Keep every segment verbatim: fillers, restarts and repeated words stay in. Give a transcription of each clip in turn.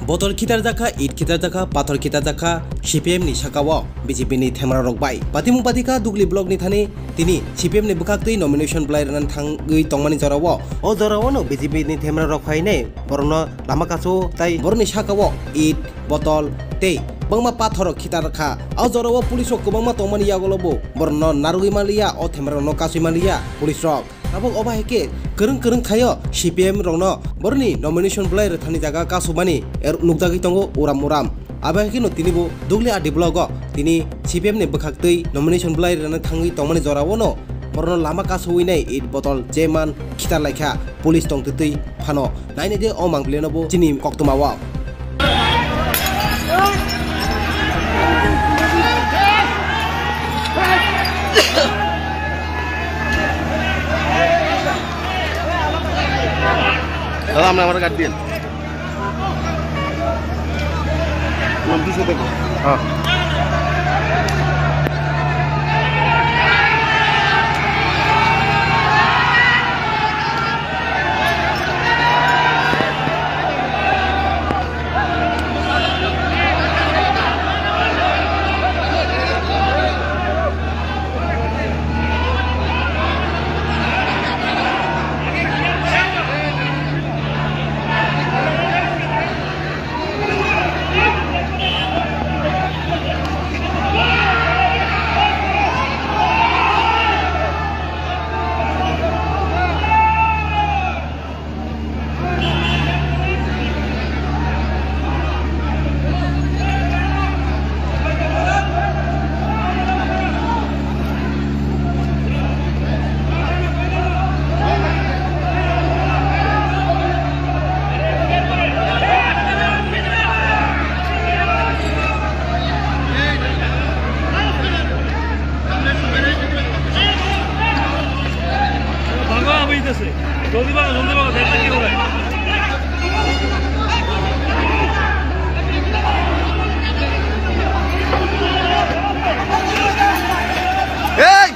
Botol khitarjakha, it khitarjakha, pathor khitarjakha C P M ni sakao B J P ni themra rok bai. Patimung patikha Dugli block ni thani tini C P M ni bwkhak twi nomination belai rwna thangwi tongmani jorao. O jorao no B J P ni themra rok phainai borokno lama kaso tai borokni sakao it, botol tei bangma pathor rok khitarkha. O jorao police rok kwbangma tongmani yagulo bo borokno narwgwi manliya, o themra rokno kasui manliya police rok. Tabuk obo hai khe kwrwng kwrwng khaio C P M rokno boroni nomination belai rwthani jaga kasubani er nukjagwi tongo uram uram. Abo hai kheno tini bo Dugli R D block o tini C P M ni bwkhak twi nomination belai rwna thangwi tongmani jorao no borokno lama kasui nai it botol je man khitar laikha police tongtwi twi phano. Nainai de o manglino bo chini koktwma o. দাদা, আপনি আমার কার্ড দিন। নাম দুশো টাকা। হ্যাঁ। এই!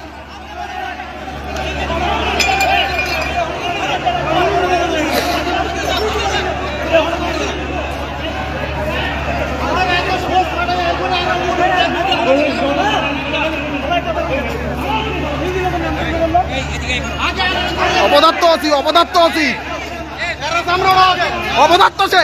অপদার্থ আছি, অপদার্থ আছি। অপদার্থ সে।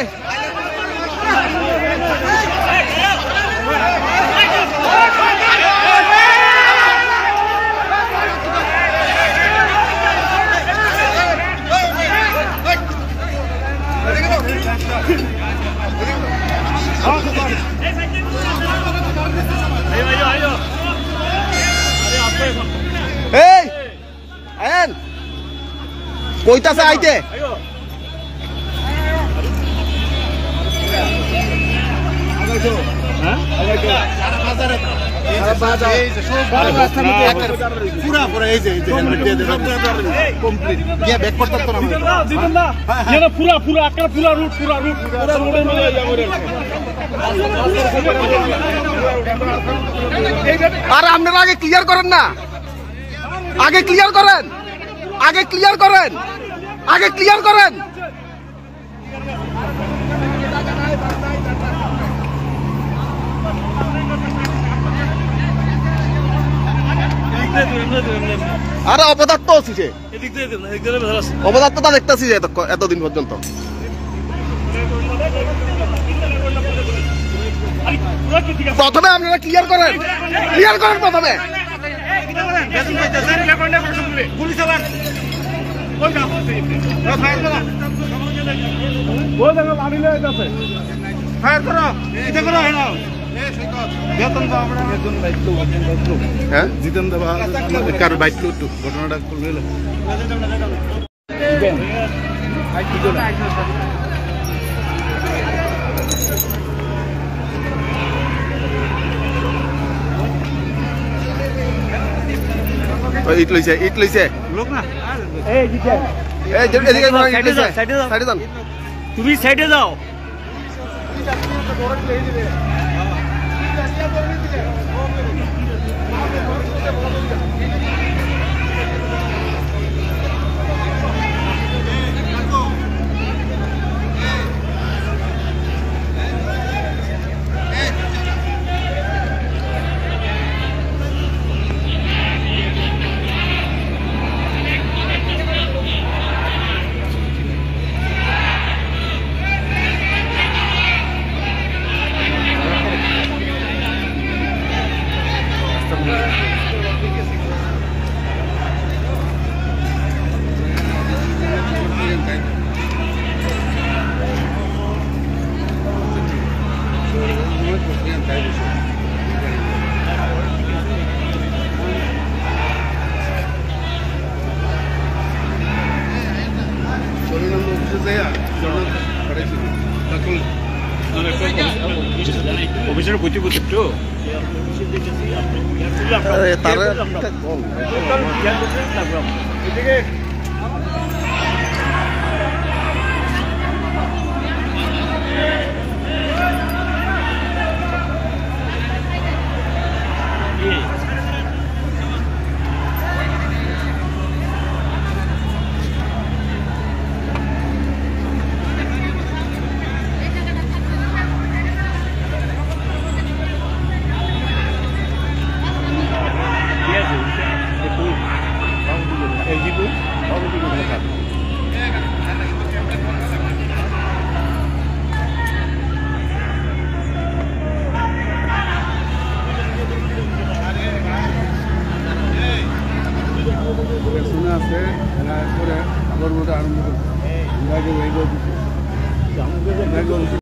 এই! আয়েন! কইতাছে আইতে? পুরা, পুরা, এই যে, এই যে, হেলমেট দিয়ে দেবেন। কমপ্লিট। গিয়ে ব্যাক করতে পারতো না। জিতেন দা, জিতেন দা। হ্যাঁ, হ্যাঁ। পুরা, পুরা, একটা পুরা রুট, পুরা রুট, পুরা রুটের মধ্যে ইয়া করে। আরে আপনারা আগে ক্লিয়ার করেন না। আগে ক্লিয়ার করেন, আগে ক্লিয়ার করেন, আগে ক্লিয়ার করেন। আরে অপদার্থ আছি যে। অপদার্থতা দেখতাছি যে এত, এতদিন পর্যন্ত। প্রথমে আপনারা ক্লিয়ার করেন, ক্লিয়ার করেন প্রথমে। ফায়ার করো, এটা করো, এটা। বেতন দাও আমরা। হ্যাঁ? জিতেন দা বা কার বাইক তো একটু ঘটনাটা খুলে এলো। ইট লইছে, ইট লইছে। লোক না। এই, এদিকে, এদিকে, সাইডে যান, সাইডে যান। সাইডে যান। তুমি সাইডে যাও। Officer buti buti tu. Eh, tara. Suna ase, era pore abor mode arambo korbo. Inda ke wego